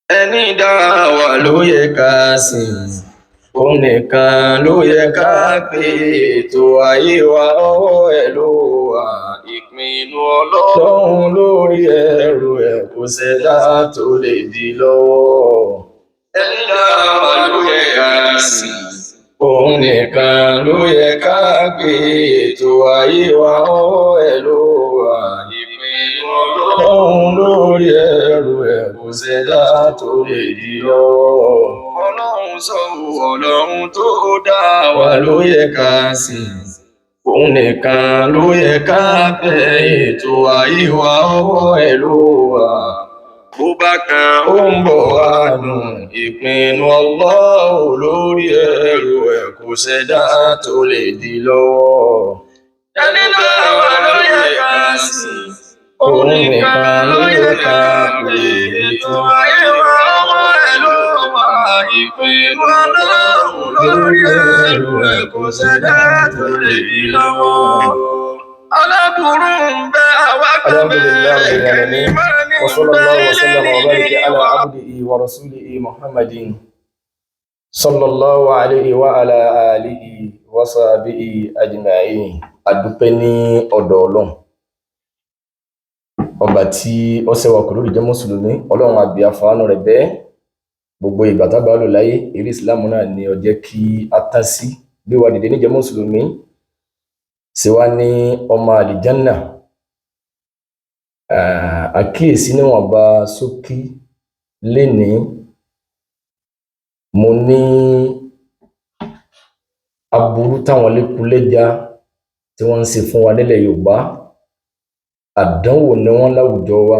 Ẹni dá wa ló yẹ ká sìn, òun nìkan ló yẹ ká pè. Ètò ayé wa, ọwọ́ ẹ̀ ló wà. Ìpinnu Ọlọ́run lórí ẹrù ẹ̀, kò sẹ́dá tó lè dí lọ́wọ́. Ẹni dá wa ló yẹ ká sìn, òun nìkan ló yẹ ká pè. Ètò ayé wa, ọwọ́ ẹ̀ ló wà. Ìpinnu Ọlọ́run lórí ẹrù ẹ̀, kò sẹ́dá tó lè dí lọ́wọ́. Ọlọ́run sọ, Ọlọ́run tó dá wa ló yẹ ká sìn, òun nìkan ló yẹ ká fẹ́. Ètò ayé wa, ọwọ́ ẹ̀ ló wà. Bó bá kan, ó ń bọ̀ wá dùn. Ìpinnu Ọlọ́run lórí ẹrù ẹ̀, kò sẹ́dá tó lè dí lọ́wọ́. Ẹni dá wa ló yẹ ká sìn, òun nìkan ló yẹ ká pè. Ètò ayé wa, ọwọ́ ẹ̀ ló wà. Ìpinnu Ọlọ́run lórí ẹrù ẹ̀, kò sẹ́dá tó lè dí lọ́wọ́. Aláburú ń bẹ, àwa gbà. Alhamdulillahi rabbil alamin, wa sallallahu wa sallama wa baraka ala abdihi wa rasulihi Muhammadin sallallahu alayhi wa ala alihi wa sahbihi ajma'in. Adúpẹ́ ní ọ̀dọ̀ Ọlọ́run, ọba tí ó ṣe wá kù lórí jẹ́ mùsùlùmí. Ọlọ́run, àbí àfàánù rẹ̀ bẹ́ẹ̀. Gbogbo ìgbà tá bá lò láyé, eré ìsìlámù náà ni ó jẹ́ kí a tán sí. Bí wà dìde níjẹ́ mùsùlùmí, ṣe wá ní ọmọ àlìjánà. Àkíyèsí níwọ̀nba ṣókí lénìí. Mo ní aburú táwọn lékulẹ́já tí wọ́n ń ṣe fún wa nílẹ̀ Yorùbá. Àdánwò ni wọ́n láwùjọ wa.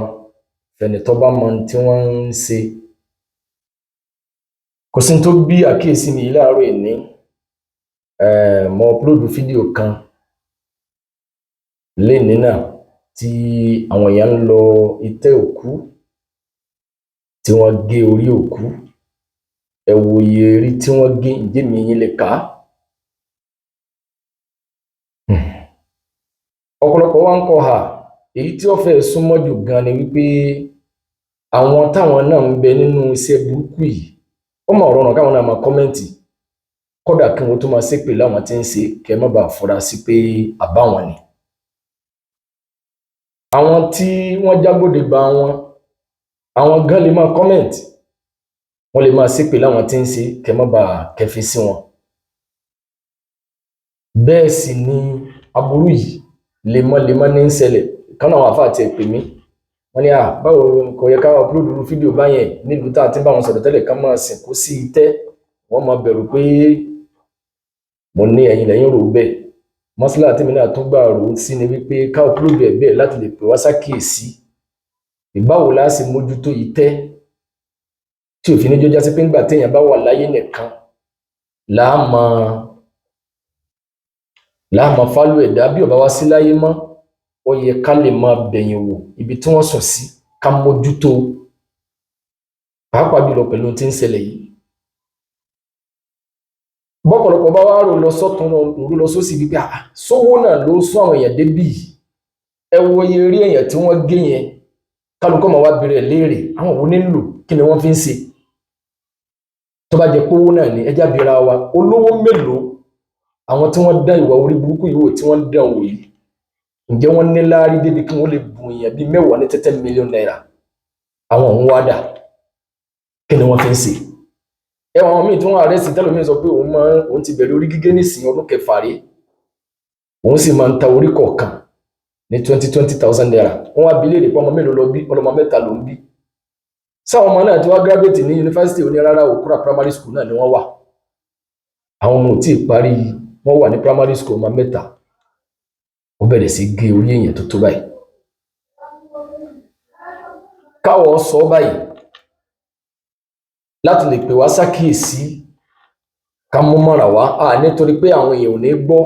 Fẹni tó bá mọ tí wọ́n ń ṣe, kò sí tó bí àkíyèsí mi láàárọ̀ ìní. Mo upload fídíò kan lénìí náà tí àwọn èèyàn ń lọ itẹ́ òkú tí wọ́n gé orí òkú. Ẹ wo iye orí tí wọ́n gé, ǹjẹ́ mi yín lè kà á? Ọ̀pọ̀lọpọ̀ wa ń kọ ha. Èyí tí ó fẹ́ súnmọ́ jù gan ni wípé àwọn táwọn náà ń bẹ nínú iṣẹ́ burúkú yìí, ó mà rọrùn káwọn náà máa comment, kódà kí wọ́n tó máa ṣépè láwọn tí ń ṣe, kẹ́ má bàa fura sí pé àbáwọn ni. Àwọn tí wọ́n jágbóde gba wọn, àwọn gan lè máa comment, wọ́n lè máa ṣépè láwọn tí ń ṣe, kẹ́ má bàa kẹfí sí wọn. Bẹ́ẹ̀ sì ni aburú yìí lemọ́lemọ́ ní ń ṣẹlẹ̀. Kan náà, àwọn àfáà tiẹ̀ pè mí, wọ́n ní, à, báwo, kò yẹ ká upload irú fídíò báyẹn nílùú tá a ti ń bá wọn sọ̀rọ̀ tẹ́lẹ̀, ká máa sìnkú sí itẹ́, wọ́n máa bẹ̀rù pé. Mo ní ẹ̀yin lẹ́yìn rò bẹ́ẹ̀. Mọ́sálà tí mi náà tún gbà rò ó sí ni wípé ká upload ẹ̀ bẹ́ẹ̀ láti lè pè wá sákìyèsí, ìbáwo la ṣe mójútó itẹ́ tí òfin ní jọjá sí pé ńgbà téèyàn bá wà láyé nìkan láàmọ fálù ẹ̀dá. Bí ó bá wá sí láyé mọ́, ó yẹ ká lè máa bẹ̀yìn wò ibi tí wọ́n sùn sí, ká mójútó, pàápàá jùlọ pẹ̀lú ohun tí ń ṣẹlẹ̀ yìí. Bọ́pọ̀lọpọ̀ bá wá rò lọ sọ́tún, rò lọ sósì, wípé àà, sówó náà ló sún àwọn èèyàn débì yìí? Ẹ wo iye rí èèyàn tí wọ́n gé yẹn. Kálukọ́ máa wá bẹ̀rẹ̀ léèrè, àwọn òun nílò, kí ni wọ́n fi ń ṣe? Tó bá jẹ́ pé owó náà ni, ẹjá bira wa, olówó mélòó, àwọn tí wọ́n dá ìwà orí burúkú yìí wò, tí wọ́n dán wò yìí, ǹjẹ́ wọ́n ní láárí débi kí wọ́n lè bùn èèyàn bíi 10 ní 30 million naira? Àwọn òun wá dà, kí ni wọ́n fi ń ṣe? Ẹ wọ àwọn míì tí wọ́n arrest. Tẹ́lòmíì sọ pé òun máa òun ti bẹ̀rẹ̀ orí gígé nísìnyí, ọdún 6 rí, òun sì máa ń ta orí kọ̀ọ̀kan ní 20,000 naira. Wọ́n wá bi léèrè pé ọmọ mélòó lọ bí? Ọlọ́mọ mẹ́ta ló ń bí. Sáwọn ọmọ náà tí wọ́n graduate ní yunifásitì? Oní rárá, òkúra primary school náà ni wọ́n wà, àwọn ọmọ ò tí ì parí, wọ́n wà ní primary school. Ọmọ mẹ́ta, ó bẹ̀rẹ̀ sí gé orí èèyàn tó tó báyìí. Káwọ̀ sọ báyìí láti lè pè wá sákìyèsí, ká mú mọ́ra wá à, nítorí pé àwọn èèyàn ò ní gbọ́,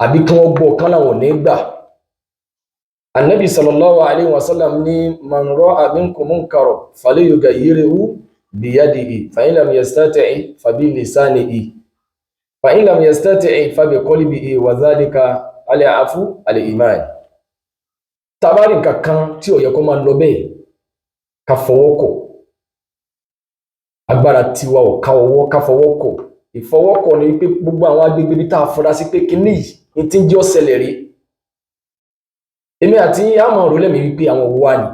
àbí kí wọ́n gbọ́ kán láwọn ò ní gbà. Annabi sallallahu alaihi wasallam ní, "Man ra'a minkum munkaran falyughayyirhu biyadihi, fa in lam yastati' fa bi lisanihi, fa in lam yastati' fa bi qalbihi, wa dhalika ad'afu al-iman." Tá bá rí nǹkan kan tí ó yẹ kó máa lọ bẹ́ẹ̀, ká fọwọ́ kọ̀. Agbára tiwa ò ká ọwọ́ ká fọwọ́ kọ̀. Ìfọwọ́kọ̀ ni wípé gbogbo àwọn agbègbè ibi tá a fura sí pé kinní yìí ní tí ń jẹ́ ọ̀sẹ̀lẹ̀ rí, èmi àti yín á máa rò lẹ́mìí wípé àwọn òwò wa ni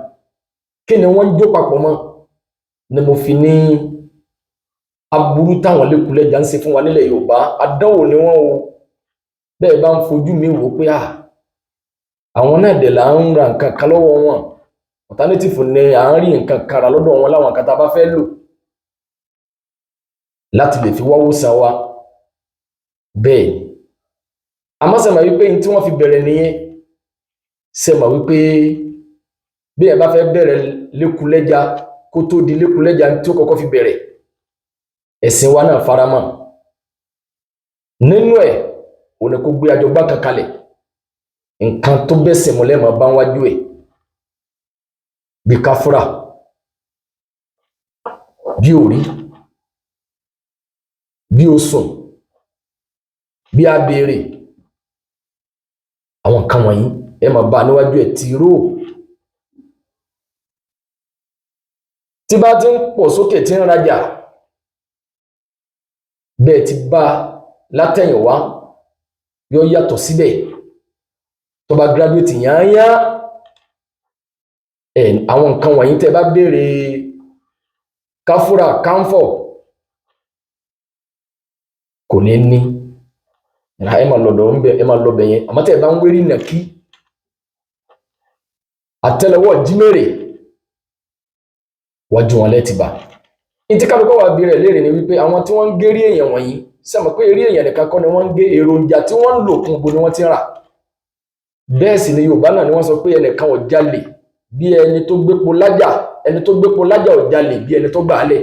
kí ni wọ́n ń jó papọ̀ mọ́. Ni mo fi ní aburú táwọn lẹ́kùlẹ́jà ń ṣe fún wa nílẹ̀ Yorùbá, àdánwò ni wọ́n o. Bẹ́ẹ̀ bá ń fojú mi wò pé àwọn náà dẹ̀ là ń ra nǹkan kan lọ́wọ́ wọn, alternative ni à ń rí nǹkan kan rà lọ́dọ̀ wọn láwọn nǹkan tá a bá fẹ́ lò láti lè fi wáwó san wa. Bẹ́ẹ̀ àmọ́ sẹ́mà wípé ní tí wọ́n fi bẹ̀rẹ̀ nìyẹn. Sẹ́mà wípé bí ẹ bá fẹ́ bẹ̀rẹ̀ lẹ́kùlẹ́jà, kó tó di lẹ́kùlẹ́jà tí ó kọ́kọ́ fi bẹ̀rẹ̀, ẹ̀sìn wa náà faramọ́ nínú ẹ̀. Òní kó gbé àjọgbá kan kalẹ̀, nǹkan tó bẹ́sẹ̀ mọ́lẹ́ máa bá wájú ẹ̀, bí káfúrà, bí òrí, bí osùn, bí abèrè, àwọn nǹkan wọ̀nyí ẹ máa bá níwájú ẹ̀. Tìró tí bá ti ń pọ̀ sókè tí ń rajà bẹ́ẹ̀ ti bá látẹ̀yìnwá yóò yàtọ̀ síbẹ̀. Tó bá graduate yányá ẹ̀, àwọn nǹkan wọ̀nyí tẹ́ bá béèrè káfúrà káńfọ̀ kò ní ní ẹ máa lọ́dọ̀ ń bẹ, ẹ máa lọ bẹ̀ yẹn. Àmọ́ tẹ́ ẹ bá ń wérí nàkí àtẹ́lẹwọ́ jímèrè wájú wọn lẹ́tì bá. Ní tí kálukọ́ wà bí rẹ̀ léèrè ni wípé àwọn tí wọ́n ń gérí èèyàn wọ̀nyí, sẹ́mọ̀ pé eré èèyàn nìkan kọ́ ni wọ́n ń gé? Èròjà tí wọ́n ń lò kún bo ni wọ́n ti ń rà. Bẹ́ẹ̀ sì ni Yorùbá náà ni wọ́n sọ pé ẹnìkan ò jalè bí ẹni tó gbépo lájà, ẹni tó gbépo lájà ò jalè bí ẹni tó gbà á lẹ̀.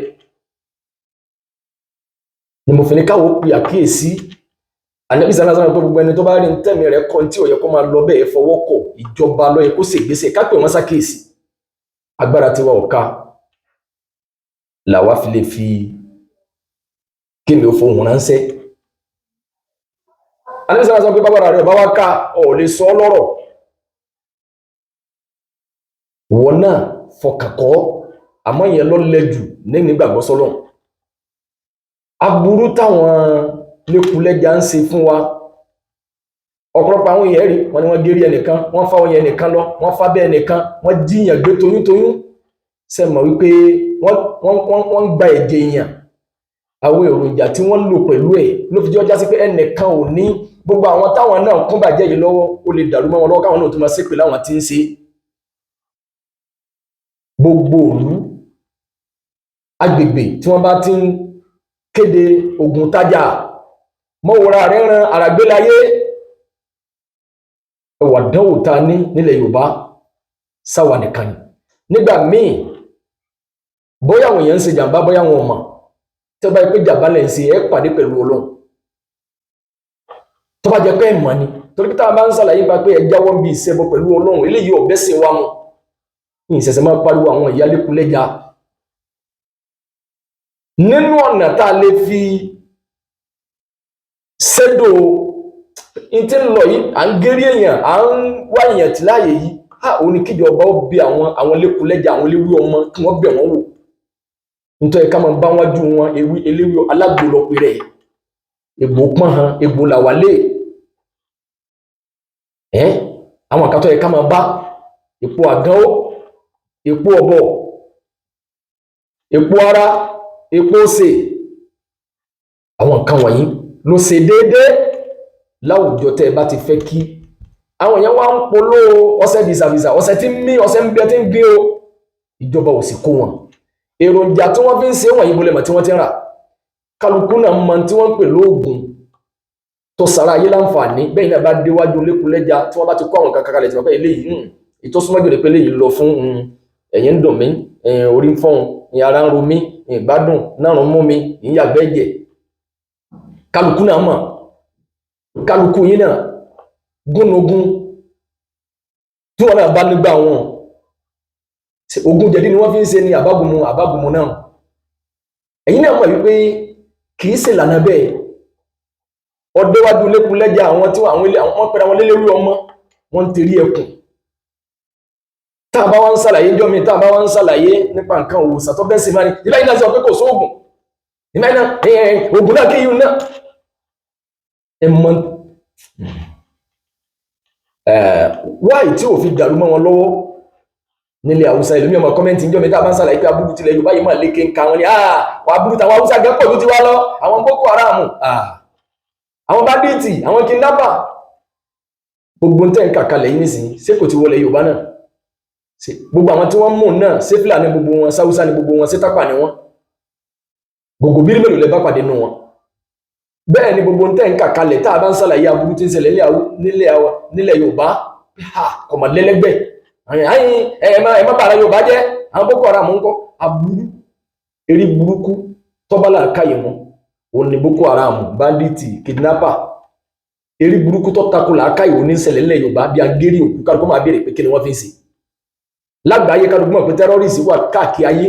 Ni mo fi ní káwọ́ pe àkíyèsí. Ànábì sálá sálá pé gbogbo ẹni tó bá rí tẹ̀mí rẹ̀ kọ́ tí ò yẹ kó máa lọ bẹ́ẹ̀ fọwọ́ kọ̀, ìjọba ló yẹ kó ṣègbésẹ̀ ká pè wọ́n ṣàkíyèsí. Agbára tiwa ò ká làwa fi lè fi kémi ò fohùn ránṣẹ́. Ànábì sálá sọ pé bàbá rẹ̀ bá wá ká ọ̀ lè sọ ọ́ lọ́rọ̀, wọn náà fọkàn kọ́, àmọ́ ìyẹn ló lẹ jù ní nígbàgbọ́ sọ́lọ́run. Aburú táwọn lẹ́kùlẹ́jà ń ṣe fún wa, ọ̀pọ̀lọpọ̀ àwọn èèyàn rí wọn ni wọ́n gérí ẹnìkan, wọ́n fá oyin ẹnìkan lọ, wọ́n fá bẹ́ ẹnìkan, wọ́n jíyàn gbé toyúntoyún. Ṣe mọ̀ wípé wọ́n ń gba ẹ̀jẹ̀ èèyàn? Àwọn èròjà tí wọ́n lò pẹ̀lú ẹ̀ ló fi jẹ́ ọjà sí pé ẹnìkan ò ní gbogbo àwọn táwọn náà kún bàjẹ́ yìí lọ́wọ́, ó lè dàrú mọ́ wọn lọ́wọ́ káwọn náà tó máa ṣépè láwọn tí ń ṣe. Gbogbo òlú agbègbè tí wọ́n bá ti ń kéde ogun tájà mọ́wòrá rẹ̀ ran àràgbélayé, ẹwà dánwò ta ní nílẹ̀ Yorùbá sáwà nìkan ni. Nígbà míì bóyá àwọn èèyàn ń ṣe jàǹbá, bóyá wọn ò mọ̀, tí wọ́n bá yẹ pé jàǹbá lẹ̀ ń ṣe, ẹ pàdé pẹ̀lú Ọlọ́run. Tó bá jẹ́ pé ẹ̀ mọ̀ ni, torí pé táwọn bá ń ṣàlàyé gba pé ẹ jáwọ́ ń bi ìṣẹ́bọ pẹ̀lú Ọlọ́run, eléyìí ọ̀bẹ sì wá mu ní ìṣẹ̀ṣẹ̀ máa pariwo àwọn ìyálékulẹ́já. Nínú ọ̀nà tá a lè fi ṣẹ́dò in tí ń lọ yìí, à ń gérí èèyàn, à ń wá èèyàn tí láàyè yìí, á ò ní kíjọba ó bí àwọn lékulẹ́jà, àwọn eléwé ọmọ, kí wọ́n bẹ̀ wọ́n wò. Nítorí ká máa bá wájú wọn ewé eléwé alágbòlọpẹ rẹ̀, egbò pọ́n han, egbò làwálé ẹ́, àwọn àkàtọ́ yẹ ká máa bá epo àgánwó, epo ọ̀bọ̀, epo ara, epo ṣe, àwọn nǹkan wọ̀nyí ló ṣe déédéé láwùjọ. Tẹ́ ẹ bá ti fẹ́ kí àwọn èèyàn wá ń polówó ọṣẹ bìsàbìsà, ọṣẹ tí ń mí, ọṣẹ ń bẹ tí ń gbé o, ìjọba ò sì kó wọn. Èròjà tí wọ́n fi ń ṣe wọ̀nyí bolẹ̀ mọ̀ tí wọ́n ti ń rà. Kálukú náà mọ tí wọ́n ń pè lóògùn tó sara ayé láǹfààní. Bẹ́ẹ̀ náà bá déwájú lẹ́kùnlẹ́já tí wọ́n bá ti kó àwọn kankan kalẹ̀ tí wọ́n pẹ́ eléyìí ìtọ́súnmọ́jò lè pé eléyìí lọ fún ẹ̀yìn ń dùn mí, orí ń fọ́hun, ara ń ro mí, ìgbádùn náà ń mú mi, ìyàgbẹ́ ẹ̀jẹ̀. Kálukú náà mọ̀, kálukú yín náà gúnugún tí wọ́n náà bá nígbà wọn ogun jẹ̀dí ni wọ́n fi ń ṣe ní àbágunmu àbágunmu náà. Ẹ̀yin náà mọ̀ wípé kì í ṣe ìlànà bẹ́ẹ̀. Ọdẹ́wájú lẹ́kùnlẹ́jà àwọn tí wọ́n pẹ̀lú àwọn lélẹ́rú ọmọ wọ́n ń terí ẹkùn. Tá a bá wá ń ṣàlàyé jọ́ mi, tá a bá wá ń ṣàlàyé nípa nǹkan òwòsàn tó bẹ́ẹ̀ sì máa ní ìbá yìí náà sọ pé kò sóògùn, ìbá yìí náà ògùn náà kí yìí náà ẹ mọ wáì tí ò fi dàrú mọ́ wọn lọ́wọ́ nílẹ̀ Haúsá. Ìlú mi ọmọ kọ́mẹ́ntì ń jọ́ mi tá a bá ń ṣàlàyé pé aburú tilẹ̀ Yorùbá yìí máa lékè ń ka wọn ni wà aburú tàwọn Haúsá gẹ́ pọ̀ tó ti wá lọ, àwọn Boko Haram, àwọn bandits, àwọn kidnapper, gbogbo ń tẹ̀ ń kàkalẹ̀ yìí nísìnyí. Ṣé kò ti wọlé Yorùbá náà? Gbogbo àwọn tí wọ́n mú náà, ṣé Fúlàní gbogbo wọn, sáwúsá ni gbogbo wọn, ṣé Tápà ni wọ́n? Gbogbo bírí mélòó lẹ bá pàdé nù wọn? Bẹ́ẹ̀ ni gbogbo ń tẹ̀ ń kàkalẹ̀ tá a bá ń ṣàlàyé aburú tí ń ṣẹlẹ̀ nílẹ̀ Yorùbá kọ̀mọ̀ lẹ́lẹ́gbẹ̀ ẹ má bàrà Yorùbá jẹ́. Àwọn Boko Haram ń kọ́ aburú eré burúkú tọ́bálà káyè wọn òun ni Boko Haram, bandits, kidnapper, eré burúkú tó takò làákàyè òun ní ń ṣẹlẹ̀ nílẹ̀ Yorùbá bí agérí òkú. Kálukú máa béèrè pé kí ni wọ́n fi ń ṣe lágbàáyé. Kálukú mọ̀ pé terrorist wà káàkiri ayé,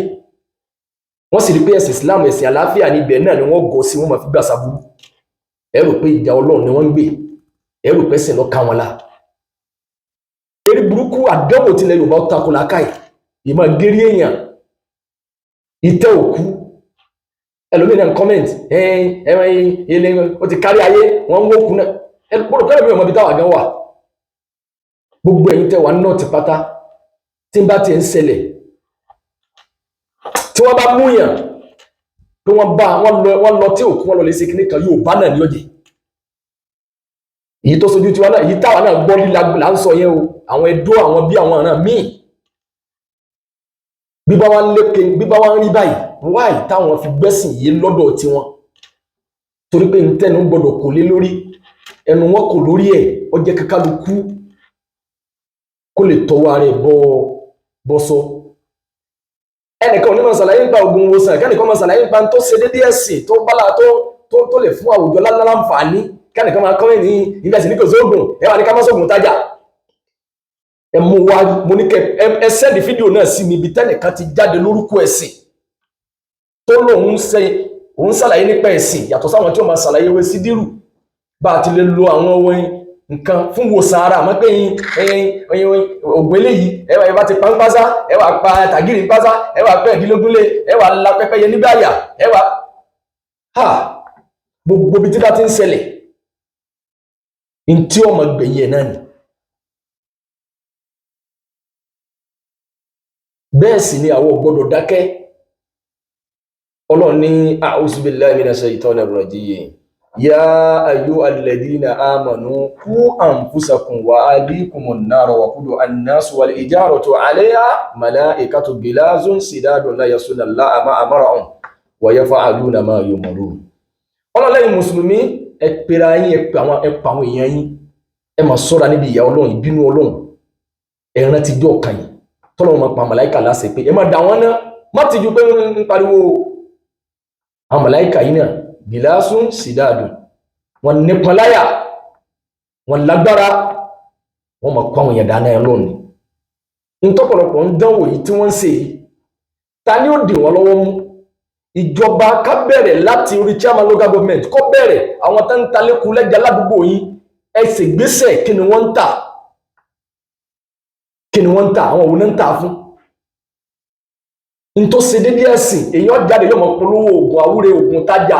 wọ́n sì rí pé ẹ̀sìn Islam, ẹ̀sìn àlàáfíà ní ibẹ̀ náà ni wọ́n gọ̀ sí, wọ́n máa fi gbà sábúrú. Ẹ rò pé ìjà Ọlọ́run ni wọ́n ń gbé, ẹ rò pé ẹ̀sìn lọ ká wọn la. Eré burúkú àdánwò tilẹ̀ Yorùbá takò làákàyè, ìmọ̀ gérí èèyàn, ìtẹ́ òkú. Ẹlòmíràn náà comment ẹ ó ti kárí ayé, wọ́n ń wókun náà. Ẹ gbọ́dọ̀ kẹ́lẹ́ mi ò mọ ibi táwa gan wà. Gbogbo ẹ̀yin tẹ́ wà náà ti pátá tí ń bá ti ń ṣẹlẹ̀, tí wọ́n bá múyàn pé wọ́n bá wọ́n lọ tí òkú wọn lọ lè ṣe kíní kan, Yorùbá náà ní ọ̀jẹ̀. Èyí tó sojú tiwa náà, èyí táwa náà gbọ́ líla là ń sọ yẹn o. Àwọn Ẹdó, àwọn bí àwọn ọ̀ràn míì, bíbá wa ń lékè, bíbá wa ń rí báyìí, wáì táwọn fi gbẹ́sìn yìí lọ́dọ̀ tiwọn, torí pé ntẹ́nu gbọ́dọ̀ kò lé lórí ẹnu wọn kò lórí ẹ̀. Ó jẹ́ kíkálukú kó lè tọwọ́ ara ẹ̀ bọ́ bọ́sọ. Ẹnìkan onímọ̀ ṣàlàyé nípa ogun ìwòsàn, kẹ́nìkan máa ṣàlàyé nípa tó ṣe déédéé ẹ̀sìn tó bálá tó lè fún àwùjọ láǹfààní, kẹ́nìkan máa kọ́ ní ìgbà sí ní kò sóògùn, ẹ wà ní ká má sóògùn tájà. Ẹ mú wá, mo ní kẹ ẹ send fídíò náà sí mi, ibi tẹ́nìkan ti jáde lórúkọ ẹ̀sìn tó lóun ṣe òun ṣàlàyé nípa ẹ̀sìn, yàtọ̀ sáwọn tí ó máa ṣàlàyé ewé sídírù bá a ti lè lo àwọn ohun nǹkan fún wòsàn ara. Àmọ́ pé ẹyin ògùn eléyìí, ẹ wà, ẹ bá ti pa ń pásá, ẹ wà pa tàgìrì ń pásá, ẹ wà pẹ́ ìdílógúnlé, ẹ wà la pẹ́pẹ́yẹ nígbà àyà, ẹ wà ha gbogbo ibi tí bá ti ń ṣẹlẹ̀, ntí ọmọ gbẹ̀yìn ẹ̀ náà ni. Bẹ́ẹ̀ sì ni àwọn ò gbọ́dọ̀ dákẹ́. Ọlọ́run ní a'udhu billahi minash shaitanir rajim, ya ayyuhal ladhina amanu qu anfusakum wa ahlikumun nara waquduha an-nasu wal hijaratu 'alayha malaikatun ghilazun shidadun la ya'suna Allaha ma amarahum wa yaf'aluna ma yu'marun. Ọlọ́run lẹ́yìn mùsùlùmí, ẹ pera yín, ẹ pa àwọn èèyàn yín, ẹ máa ṣọ́ra níbi ìyà Ọlọ́run, ìbínú Ọlọ́run. Ẹ rántí ijọ́ kan yìí tọ́lọ́run máa pa màláìkà láṣẹ pé ẹ máa dà wọ́n ná, má ti ju pé ń pariwo. Àwọn màláìkà yìí náà gìláṣún sídáàdùn, wọn nípọn láyà, wọn lágbára, wọn máa kó àwọn èèyàn dáná ẹ lónìí. Ntọ́pọ̀lọpọ̀ ń dánwò yìí tí wọ́n ń ṣe yìí, ta ni ó dì wọ́n lọ́wọ́ mú? Ìjọba ká bẹ̀rẹ̀ láti orí chairman local government, kó bẹ̀rẹ̀ àwọn tó ń ta lẹ́kùn lẹ́jà ládùúgbò yín, ẹ ṣègbésẹ̀. Kí ni wọ́n ń tà? Kí ni wọ́n ń tà? Àwọn òun náà ń tà fún n tó ṣe dédé ẹ̀sìn. Èèyàn jáde yóò mọ polówó oògùn àwúre, oògùn tájà,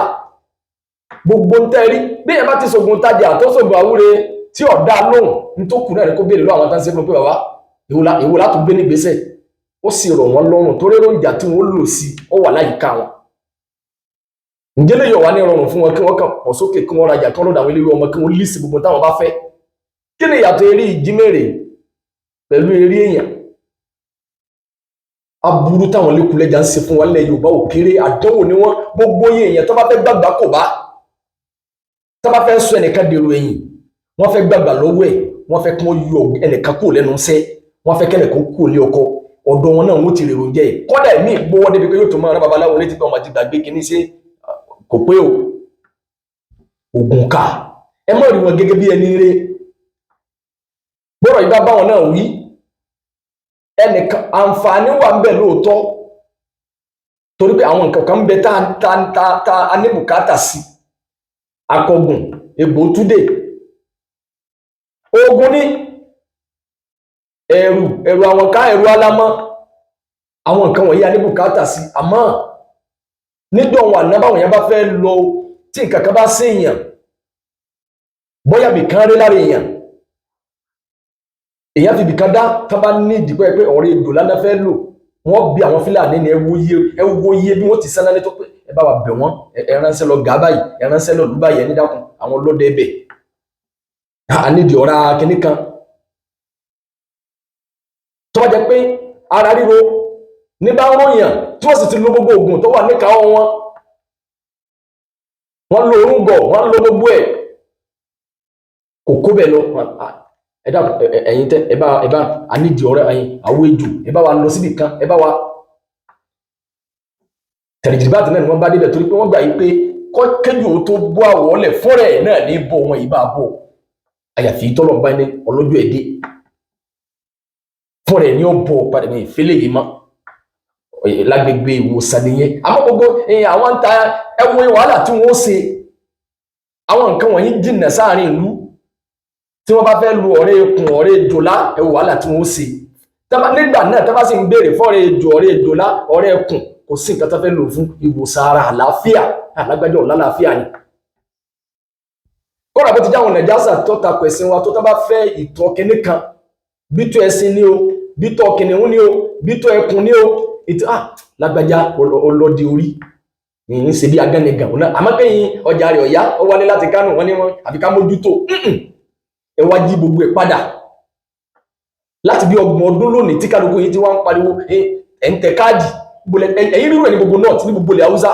gbogbo ń tẹ́rí. Bí èèyàn bá ti sògùn tájà tó sògùn àwúre tí ọ̀dá lóhùn, n tó kù náà ni kó béèrè lọ́wọ́ àwọn tó ń ṣe fún un pé bàbá, èwo látò gbé nígbésẹ̀. Ó sì rọ̀ wọ́n lọ́rùn torí èròjà tí wọ́n lò sí ó wà láyìíká wọn. Ǹjẹ́ lè yọ̀ wá ní rọrùn fún wọn kí wọ́n kàn pọ̀ sókè, kí wọ́n rajà, kí wọ́n lọ́dọ̀ àwọn eléwé ọmọ, kí wọ́n lísì gbogbo táwọn bá fẹ́? Kí ni ìyàtọ̀ eré ìjímèrè pẹ̀lú eré èèyàn? Aburú táwọn lẹ́kùnlẹ́jà ń ṣe fún wa nílẹ̀ Yorùbá ò kéré. Àdánwò ni wọ́n. Gbogbo yẹn èèyàn tó bá fẹ́ gbàgbà kò bá tó bá fẹ́ sọ ẹnìkan dèrò ẹ̀yìn, wọ́n fẹ́ gbàgbà lọ́wọ́ ẹ̀, wọ́n fẹ́ kí wọ́n yọ ẹnìkan kúrò lẹ́nu iṣẹ́, wọ́n fẹ́ kẹ́nìkan kúrò lé ọkọ, ọ̀dọ̀ wọn náà wọ́n ti rèrò jẹ́ ẹ̀. Kọ́dà ẹ̀mí ìgbówó débi pé yóò tó máa rán babaláwo létí pé ọmọ ti gbàgbé kinní ṣe kò pé o. Ògùn ká ẹ má rí wọn gẹ́gẹ́ bí ẹni rere. Bọ́rọ̀ yìí bá báwọn náà wí ẹnìkan, àǹfààní wà ń bẹ lóòótọ́, torí pé àwọn nǹkan kan ń bẹ tá tá tá tá a ní bùkátà sí. Akọgùn egbò túdè oògùn ní Ẹ̀rù ẹ̀rù àwọn ká ẹ̀rù alámọ́, àwọn nǹkan wọ̀nyí a ní bùkátà sí. Àmọ́ níjọ́ wọn àná, báwọn yẹn bá fẹ́ lọ, tí nǹkan kan bá séèyàn, bóyá bìkan rí lára èèyàn, èèyàn fi bìkan dá, tán bá ní ìdìpẹ́ pé ọ̀rẹ́ èdò lánàá fẹ́ lò, wọ́n bí àwọn Fúlàní ní ẹ wo iye bí wọ́n ti sánná ní tó pé ẹ bá wa bẹ̀ wọ́n, ẹ ránṣẹ́ lọ gà báyìí, ẹ ránṣẹ́ lọ lù báyìí, ẹ ní dákun àwọn ọlọ́dẹ ẹbẹ̀ a nídìí ọ̀rá kínní kan. Tó bá jẹ́ pé ara ríro ní bá ń ròyàn, tí wọ́n sì ti lo gbogbo oògùn tó wà níkàáwọ́ wọn, wọ́n lo orúngọ̀, wọ́n lo gbogbo ẹ̀, kò kó bẹ́ẹ̀ lọ, ẹ dákun, ẹ̀yin tẹ́ ẹ bá a nídìí ọ̀rẹ́ ẹ̀yin àwọn ejò, ẹ bá wa lọ síbì kan, ẹ bá wa tẹ̀lẹ̀jìdìbàtì náà ni wọ́n bá débẹ̀, torí pé wọ́n gbà yí pé kéjù tó bọ́ àwọ̀lẹ̀ fúnrẹ̀ náà ní bọ́ wọn yìí bá bọ̀, àyàfi tọ́lọ̀ bá ní ọlọ́jọ́ ẹ̀dẹ́ fúnrẹ̀ ní ó bọ̀ padà ní ìfẹ́lẹ̀ yìí mọ́ lágbègbè ìwòsàn nìyẹn. Àmọ́ gbogbo àwọn ń ta ẹwọ́n wàhálà tí wọ́n ṣe, àwọn nǹkan wọ̀nyí jìnnà sáàrin ìlú. Tí wọ́n bá fẹ́ lu ọ̀rẹ́ ikùn, ọ̀rẹ́ jòlá, ẹwọ́ wàhálà tí wọ́n ṣe nígbà náà. Tá bá sì ń béèrè fọ́rẹ́ ejò, ọ̀rẹ́ jòlá, ọ̀rẹ́ ẹkùn, kò sí nǹkan tó fẹ́ lò fún ìwòsàn ara, àlàáfíà alágbájọ lálàáfíà ni. Kọ́ra bó ti jáwọn nàìjíríà tó takò ẹ̀sìn wa tó, tá bá fẹ́ ìtọ̀ kínní kan, bítọ̀ ẹ̀sìn ni o, bítọ̀ kìnìún ni o, bítọ̀ ẹkùn ni o, ìtọ̀ ah lágbájá ọlọ́dẹ orí ń ṣe bí agánigàn ọ̀nà, àmọ́ kẹ́yìn ọjà rẹ̀ ọ̀yá, ó wálé láti Kánò, wọ́n ní wọn àfi ká mójútó. Ẹ wá jí gbogbo ẹ̀ padà láti bí 30 ọdún lónìí tí kálukú yìí ti wá ń pariwo ẹ̀ ń tẹ káàdì ẹ̀yìn rírù ẹ̀ ní gbogbo north, ní gbogbo ilẹ̀ Haúsá.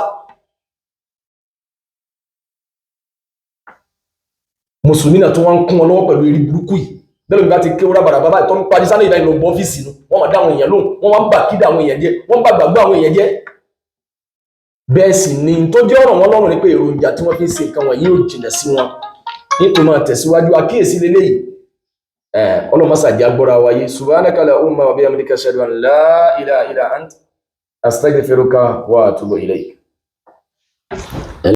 Mùsùlùmí náà tó wá ń kún wọn lọ́wọ́ pẹ̀lú eré burúkú yìí. Bẹ́ẹ̀ lómi bá ti ké wúrà bàrà bàbá tó ń parí sáré ìbáyìí lọ gbọ́ ọ́fíìsì nu, wọ́n máa dá àwọn èèyàn lóhùn, wọ́n máa ń bà kídà àwọn èèyàn jẹ́, wọ́n ń bà gbàgbọ́ àwọn èèyàn jẹ́. Bẹ́ẹ̀ sì ni tó jẹ́ ọ̀rọ̀ wọn lọ́rùn ni pé èròjà tí wọ́n fi ń ṣe nǹkan wọ̀nyí ò jìnà sí wọn. Nítorí máa tẹ̀síwájú, àkíyèsí leléyìí, ọlọ́mọsàjà gbọ́ra wáyé. Subhanaka allahumma wa bihamdika, ashhadu an la ilaha illa ant, astaghfiruka wa atubu ilayk.